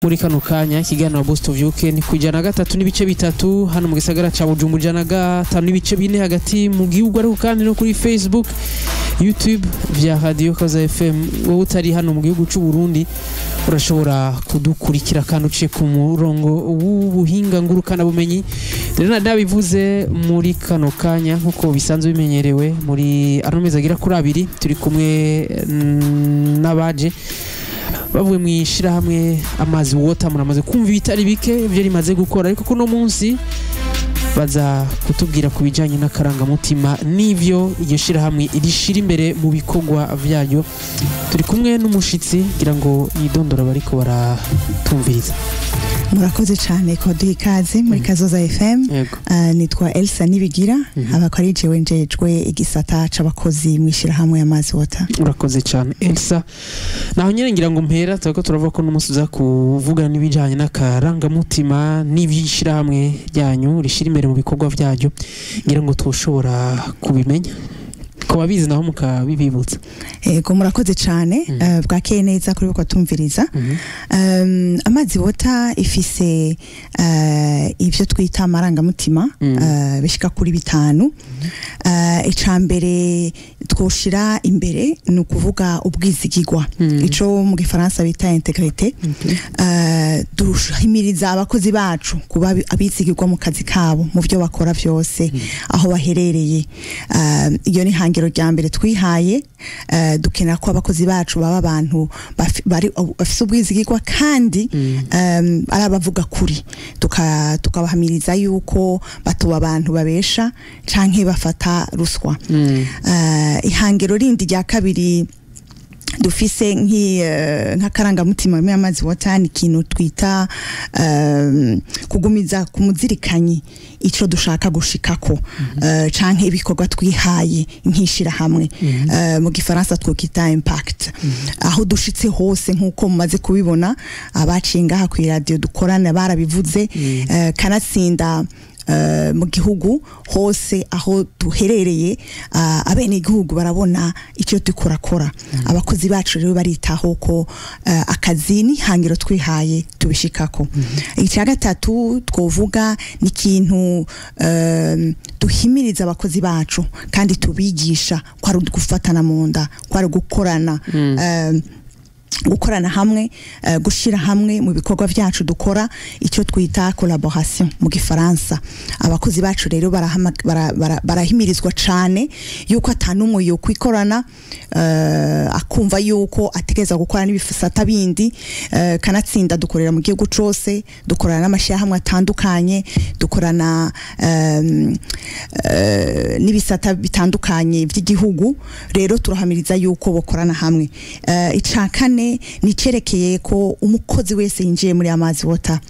Muri kano kanya, ikiganiro Boost of UK ni ku 103.3 hano mu gisagara ca Bujumbura, 105.4 hagati mu gihugu, ariko kandi no kuri Facebook, YouTube vya Radio Kaza FM. Wowe utari hano mu gihugu c'u Burundi urashobora kudukurikira kandi uciye ku murongo w'ubuhinga ngurukana bumenyi. Rero nabivuze, muri kano kanya, nkuko bisanzwe bimenyerewe muri ano mezi agera kuri abiri, turi kumwe n'abaje bavuye mu ishyirahamwe Amazi Water. Muramaze kumva ibitari bike ibyo rimaze gukora, ariko kuno munsi baza kutubwira ku bijyanye n'akarangamutima n'ibyo iryo shyirahamwe rishira imbere mu bikorwa byayo. Turi kumwe n'umushitsi, kugira ngo yidondora bariko baratumviriza. Murakoze cyane kuduha ikaze muri Kazoza FM. Nitwa Elsa Nibigira, abakora ari jewe njejwe igisata c'abakozi mu ishyirahamwe Amazi Water. Urakoze cyane, Elsa. Naho nyine ngira ngo mpera turiko turavuga ko n'umunsi uza kuvuga n'ibijyanye n'akarangamutima n'iby'ishyirahamwe ryanyu rishira imbere mu bikorwa byaryo. Ngira ngo tushobora kubimenya ku babizi, naho mukabibibutsa. Ego, murakoze cyane. Bwakeye neza kuri ko tumviriza. Amazi Water ifise ibyo twita amarangamutima bishika kuri bitanu. Ica mbere twoshira imbere ni ukuvuga ubwizigigwa, ico mu gifaransa bita intégrité. Duhimiriza abakozi bacu kuba abizigirwa mu kazi kabo, mu byo bakora byose, aho baherereye. Iyo ni hangiro rya mbere twihaye. Dukenera ko abakozi bacu baba abantu bafise ubwizigirwa kandi ari abavuga kuri. Tukabahamiriza yuko batuba abantu babesha canke bafata ruswa. Ihangiro rindi rya kabiri dufise nk'akarangamutima muri Amazi Water ni ikintu twita kugumiza ku muzirikanyi ico dushaka gushikako canke ibikorwa twihaye nk'ishirahamwe. Mu gifaransa twokita impact. Aho dushitse hose, nk'uko mumaze kubibona, abaciye ngaha ku radio dukorana barabivuze, kanatsinda mu gihugu hose aho duherereye, abenegihugu barabona icyo dukorakora. Abakozi bacu rero baritaho ko akazi n'ihangiro twihaye tubishikako. Icya gatatu twovuga ni ikintu duhimiriza abakozi bacu kandi tubigisha ko ari gufatana mu nda, ko ari gukorana, gukorana hamwe, gushira hamwe mu bikorwa byacu dukora, icyo twita collaboration mu gifaransa. Abakozi bacu rero barahimirizwa cane yuko atanumwe yo kwikorana, akumva yuko ategereza gukora n'ibifasata bindi. Kanatsinda dukorera mu gihugu cose, dukorana n'amashirahamwe atandukanye, dukorana n'ibisata bitandukanye by'igihugu. Rero turahamiriza yuko bokorana hamwe. Ica kane ni cerekeye ko umukozi wese yinjiye muri Amazi Water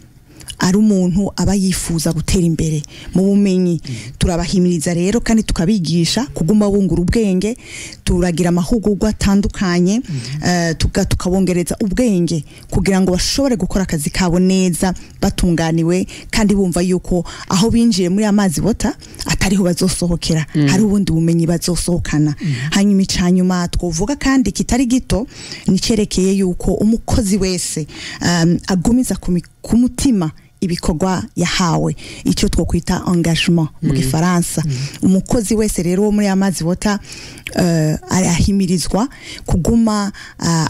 ari umuntu aba yifuza gutera imbere mu bumenyi. Turabahimiriza rero kandi tukabigisha kuguma bungura ubwenge. Turagira amahugurwa atandukanye, tukabongereza ubwenge kugira ngo bashobore gukora akazi kabo neza, batunganiwe kandi bumva yuko aho binjiye muri Amazi Water atariho bazosohokera, hari ubundi bumenyi bazosohokana. Hanyuma icanyuma twovuga kandi kitari gito ni cerekeye yuko umukozi wese agumiza ku mutima ibikorwa yahawe, icyo twokwita engagement mu gifaransa. Umukozi wese rero wo muri Amazi Water arahimirizwa kuguma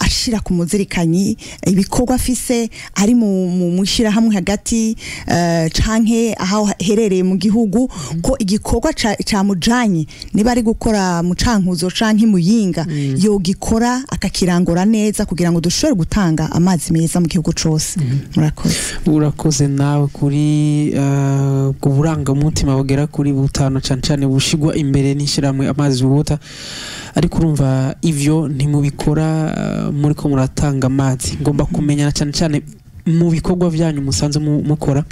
ashira ku muzirikanyi ibikorwa afise ari mu mwishirahamwe hagati canke aho aherereye mu gihugu, ko igikorwa camujanye, niba ari gukora mu Cankuzo canke Muyinga, yogikora akakirangura neza kugira ngo dushobore gutanga amazi meza mu gihugu cose. Murakoze. Urakoze nawe kuri ubwo burangamutima bugera kuri butanu, cane cane bushigwa imbere n'ishyirahamwe Amazi Water. Ariko urumva ivyo ntimubikora muriko muratanga amazi. Ngomba kumenya cane cane mu bikorwa vyanyu musanzwe mukora.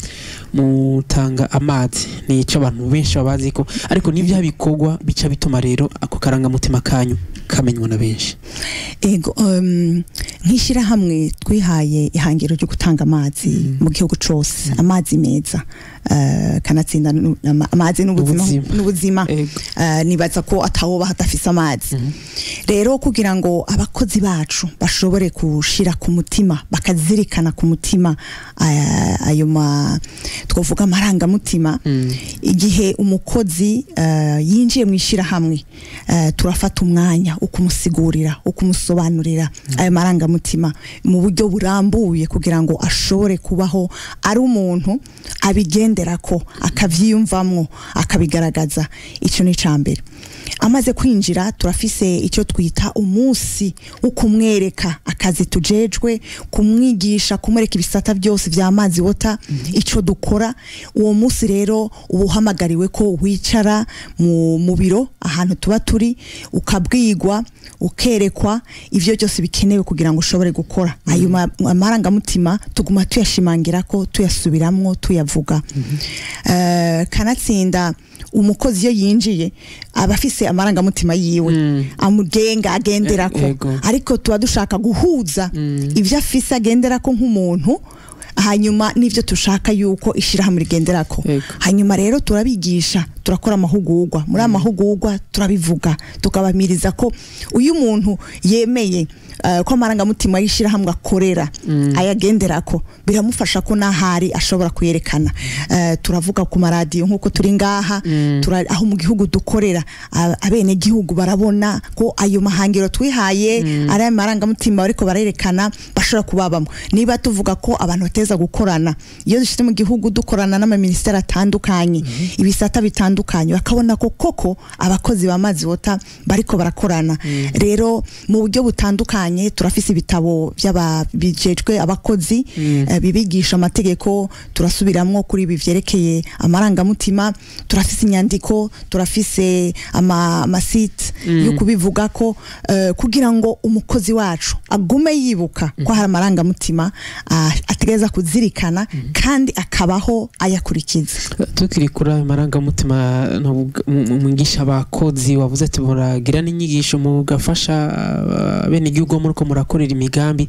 Mutanga amazi, ni ico abantu benshi babazi ko, ariko n'ivya bikorwa bica bituma rero ako karangamutima kanyu Kamenywa na benshi. Ego, nk'ishyirahamwe twihaye ihangiro ryo gutanga amazi mu gihugu cose, amazi meza, kanatsinda amazi n'ubuzima. N'ubuzima. N'ubuzima. Nibaza ko atawoba hadafise amazi. Rero kugira ngo abakozi bacu bashobore kushira ku mutima, bakazirikana ku mutima ayo ma twovuga amarangamutima, igihe umukozi yinjiye mu ishyirahamwe, turafata umwanya wo kumusigurira, wo kumusobanurira ayo marangamutima mu buryo burambuye, kugira ngo ashobore kubaho ari umuntu abigenderako, akavyiyumvamwo, akabigaragaza. Ico ni icambere. Amaze kwinjira, turafise icyo twita umunsi wo kumwereka akazi tujejwe, kumwigisha, kumwereka ibisata byose vya Amazi Water, ico dukora. Uwo munsi rero uba uhamagariwe ko wicara mu biro ahantu tuba turi, ukabwigwa, ukerekwa ivyo byose bikenewe kugira ngo ushobore gukora. Ayo amarangamutima tuguma tuyashimangira ko tuyasubiramwo, tuyavuga. Kanatsinda umukozi iyo yinjiye aba afise amarangamutima yiwe amugenga, agenderako. Ariko tuba dushaka guhuza ivyo afise agenderako nk'umuntu, hanyuma n'ivyo tushaka yuko ishirahamwe rigenderako. Hanyuma rero turabigisha, turakora amahugurwa. Muri amahugurwa turabivuga, tukabamiriza ko uyu muntu yemeye ko amarangamutima y'ishirahamwe akorera ayagenderako, biramufasha ko n'ahari ashobora kuyerekana. Turavuga ku maradiyo nk'uko turi ngaha, aho mu gihugu dukorera, abenegihugu barabona ko ayo mahangiro twihaye ari ayo marangamutima bariko barerekana bashobora kubabamo. Niba tuvuga ko abantu bateza gukorana, iyo dushitse mu gihugu dukorana n'amaministeri atandukanye, ibisata bitandukanye, bakabona ko koko abakozi ba Mazi Water bariko barakorana. Rero mu buryo butandukanye turafise ibitabo by'aba bijejwe abakozi, bibigisha amategeko. Turasubiramwo kuri ibi vyerekeye amarangamutima, turafise inyandiko, turafise amasite yo kubivuga ko kugira ngo umukozi wacu agume yibuka ko hari amarangamutima ategereza kuzirikana kandi akabaho ayakurikiza. Tukiri kuri ayo marangamutima mwigisha abakozi, wavuze ati muragira n'inyigisho mugafasha bene igihugu muriko murakorera imigambi,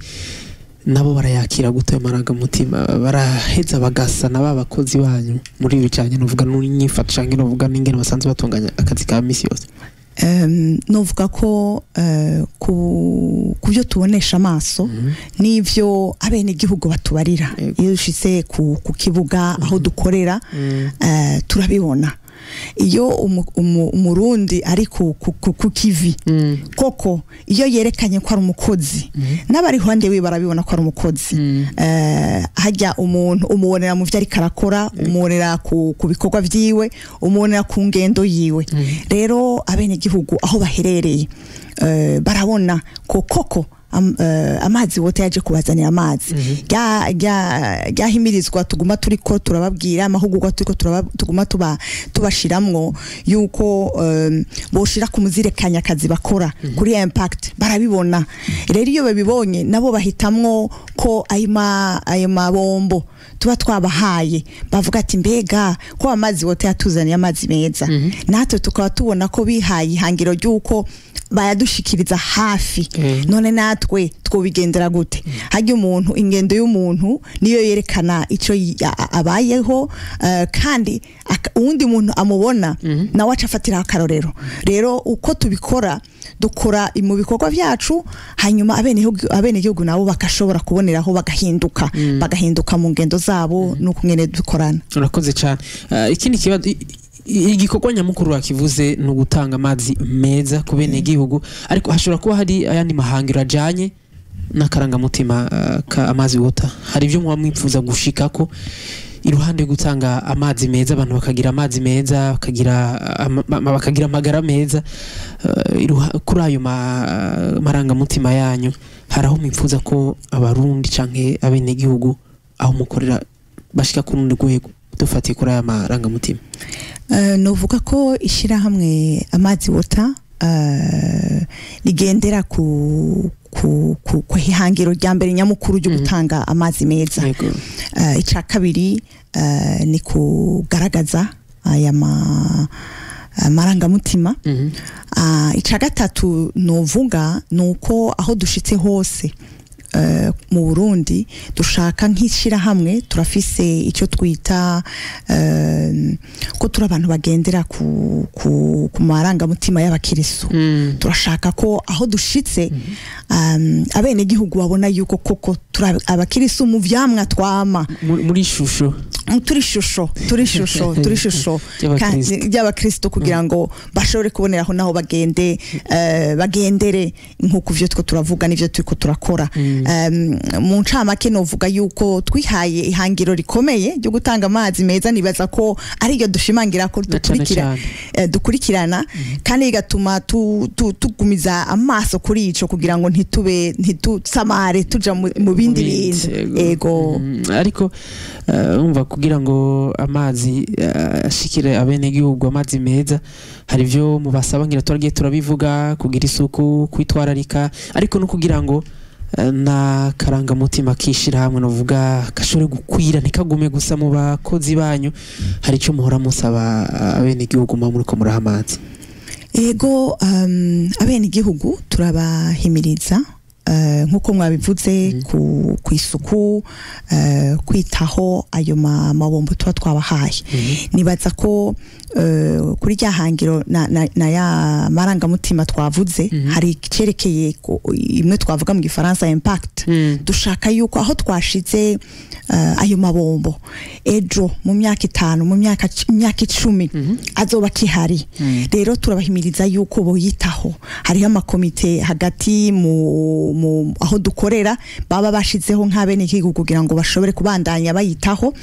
nabo barayakira gute ayo marangamutima? Baraheza bagasa na ba bakozi banyu muri ibi bijanye novuga n'inyifato canke novuga n'ingene basanzwe batunganya akazi ka misi yose? Novuga ko ku byo tubonesha amaso n'ivyo abenegihugu batubarira, iyo dushitse ku kibuga aho dukorera, turabibona. Iyo umurundi ari ku kivi koko, iyo yerekanye ko ari umukozi, n'abari iruhande wiwe barabibona ko ari umukozi. Hajya umuntu umubonera mu vyo ariko arakora, umubonera ku bikorwa vyiwe, umubonera ku ngendo yiwe. Rero abenegihugu aho baherereye, barabona ko koko Amazi Water yaje kubazanira amazi. Ryahimirizwa tuguma turiko turababwira, amahugurwa turiko tuguma tubashiramwo yuko boshira ku muzirekanya akazi bakora kuri impact, barabibona. Rero iyo babibonye, nabo bahitamwo ko ayo mabombo tuba twabahaye, bavuga ati: "Mbega ko Amazi Water yatuzaniye amazi meza, natwe tukaba tubona ko bihaye ihangiro ry'uko bayadushikiriza hafi, none natwe twobigendera gute?" Harya umuntu, ingendo y'umuntu niyo yerekana ico abayeho, kandi uwundi muntu amubona nawe aca afatiraho akarorero. Rero uko tubikora, dukora mu bikorwa vyacu, hanyuma abenegihugu nabo bagashobora kuboneraho, bagahinduka mu ngendo zabo n'uko ngene dukorana. Urakoze cyane. Ikindi kibazo, igikorwa nyamukuru wakivuze, ni ugutanga amazi meza ku bene gihugu, ariko hashobora kuba hari ayandi mahangiro ajanye n'akarangamutima ka Amazi Water. Hari ibyo muba mwipfuza gushikako iruhande yo gutanga amazi meza, abantu bakagira amazi meza, bakagira amagara meza? Kuri ayo marangamutima yanyu, hari aho mwipfuza ko abarundi canke abenegihugu aho mukorera bashika ku rundi rwego dufatiye kuri aya marangamutima? Novuga ko ishyirahamwe Amazi Water rigendera ku ihangiro rya mbere nyamukuru ryo gutanga amazi meza. Icya kabiri ni kugaragaza aya amarangamutima. Ica gatatu novuga nuko aho dushitse hose mu Burundi dushaka nk'ishirahamwe, turafise icyo twita ko turi abantu bagendera ku marangamutima y'abakirisu. Turashaka ko aho dushitse abenegihugu babona yuko koko turi abakirisu mu vyamwa twama. Muri shusho. Turi ishusho ry'abakristo. Ry'abakristo, kugira ngo bashobore kuboneraho naho bagende, bagendere nk'uko ivyo two turavuga n'ivyo turiko turakora. Mu ncamake novuga yuko twihaye ihangiro rikomeye ryo gutanga amazi meza. Nibaza ko ariryo dushimangira ko Na cane dukurikira cane. Dukurikirana kandi bigatuma tugumiza amaso kuri ico kugira ngo ntitube, ntitusamare tuja mu bindi bintu. Ego. Ariko umva, kugira ngo amazi ashikire abenegihugu, amazi meza, hari ivyo mubasaba, ngira turagiye turabivuga: kugira isuku, kwitwararika, ariko no kugira ngo na karangamutima kishirahamwe novuga gashobore gukwira, ntikagume gusa mu bakozi banyu. Hari ico muhora musaba abenegihugu muba muriko muraha amazi? Ego, abenegihugu turabahimiriza nk'uko mwabivuze ku isuku, kwitaho ayo mabombo tuba twabahaye. Nibaza ko kuri rya hangiro na ya marangamutima twavuze, hari icerekeye imwe twavuga mu gifaransa impact. Dushaka yuko aho twashize ayo mabombo, ejo mu myaka 5, mu myaka 10, azoba kihari. Rero turabahimiriza yuko boyitaho. Hariho amakomite hagati mu aho dukorera baba bashizeho nk'abenegihugu kugira ngo bashobore kubandanya bayitaho.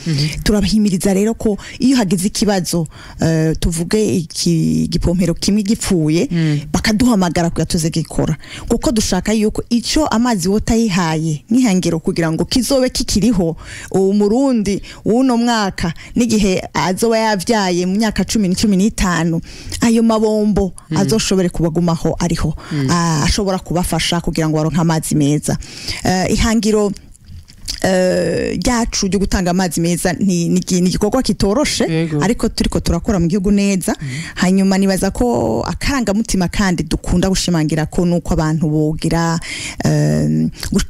Turabahimiriza rero ko iyo hagize ikibazo, tuvuge iki gipompero kimwe gipfuye, bakaduhamagara kugira tuze gikora, kuko dushaka yuko ico Amazi Water yihaye nk'ihangiro kugira ngo kizobe kikiriho, Umurundi w'uno mwaka n'igihe azoba yavyaye mu myaka 10 15, ayo mabombo azoshobore kubagumaho ariho, ashobora kubafasha kugira ngo baronke amazi meza. Ihangiro ryacu ryo gutanga amazi meza ni igikorwa kitoroshe, ariko turiko turakora mu gihugu neza. Hanyuma nibaza ko akarangamutima kandi dukunda gushimangira ko nuko abantu bogira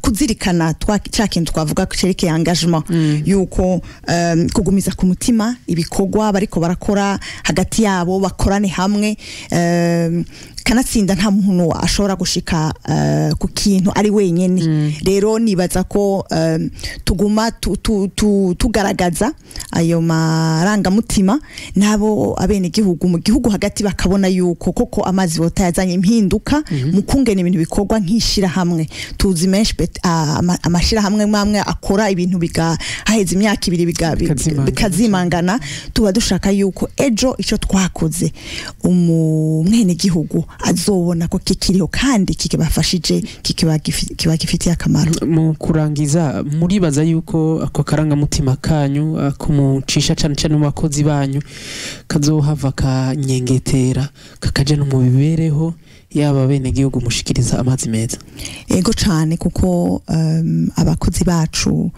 kuzirikana ca kintu twavuga cerekeye engagement, yuko kugumiza ku mutima ibikorwa bariko barakora hagati yabo, bakorane hamwe. Kanatsinda nta muntu ashobora gushika ku kintu ari wenyene. Rero nibaza ko tuguma tugaragaza ayo marangamutima, nabo abenegihugu mu gihugu hagati bakabona yuko koko Amazi Water yazanye impinduka mu kungena ibintu bikorwa nk'ishirahamwe. Tuzi menshi amashirahamwe mamwe akora ibintu biga haheze imyaka 2 Bikazimangana. Bikazimangana. Tuba dushaka yuko ejo ico twakoze umwenegihugu azobona ko kikiriho kandi kikibafashije, kiba gifitiye akamaro. Mu kurangiza, muribaza yuko ako karangamutima kanyu, ako mucisha cane cane mu bakozi banyu, kazohava kanyengetera kakaja no mu mibereho yaba abenegihugu mushikiriza amazi meza? Ego cane, kuko abakozi bacu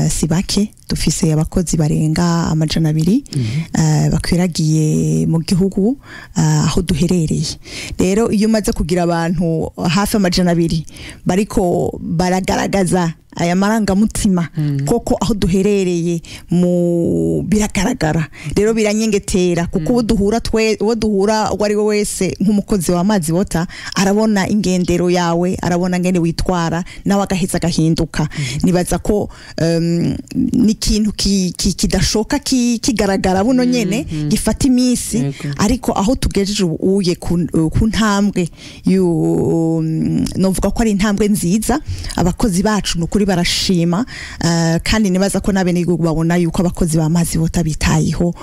si bake. Dufise abakozi barenga 200 bakwiragiye mu gihugu aho duherereye. Rero iyo umaze kugira abantu hafi 200 bariko baragaragaza aya marangamutima, koko aho duherereye mu biragaragara. Rero biranyengetera, kuko uwo duhura, twe uwo duhura uwo ari we wese nk'umukozi wa Amazi Water, arabona ingendero yawe, arabona ngene witwara, nawe agaheza agahinduka. Nibaza ko ni ikintu kidashoka kigaragara buno nyene, gifata iminsi. Ariko aho tugejeje ubu uye ku ntambwe novuga ko ari intambwe nziza. Abakozi bacu nukuri barashima, kandi nibaza ko n'abenegihugu babona yuko abakozi ba Mazi Water bitayeho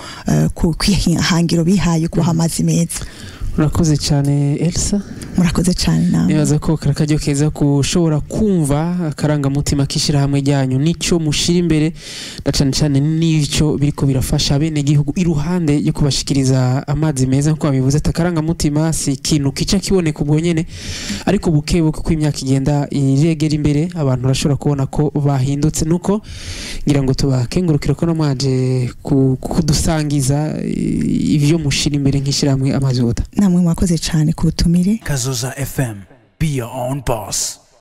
ku kwihangiro bihaye kubaha amazi meza. Urakoze cyane, Elsa. Murakoze cyane namwe. Nibaza ko kari akaryo keza kushobora kumva akarangamutima k'ishyirahamwe ryanyu n'icyo mushira imbere, na cane cane n'icyo biriko birafasha abenegihugu iruhande yo kubashikiriza amazi meza. Nkuko babivuze ati akarangamutima si ikintu kica kiboneka ubwo nyene, ariko buke buke uko imyaka igenda iregera imbere, abantu barashobora kubona ko bahindutse. Nuko ngira ngo tubakengurukire ko no mwaje kudusangiza ivyo mushira imbere nk'ishyirahamwe Amazi Water. Namwe mwakoze cyane ku butumire. Kazoza FM. Be your own boss.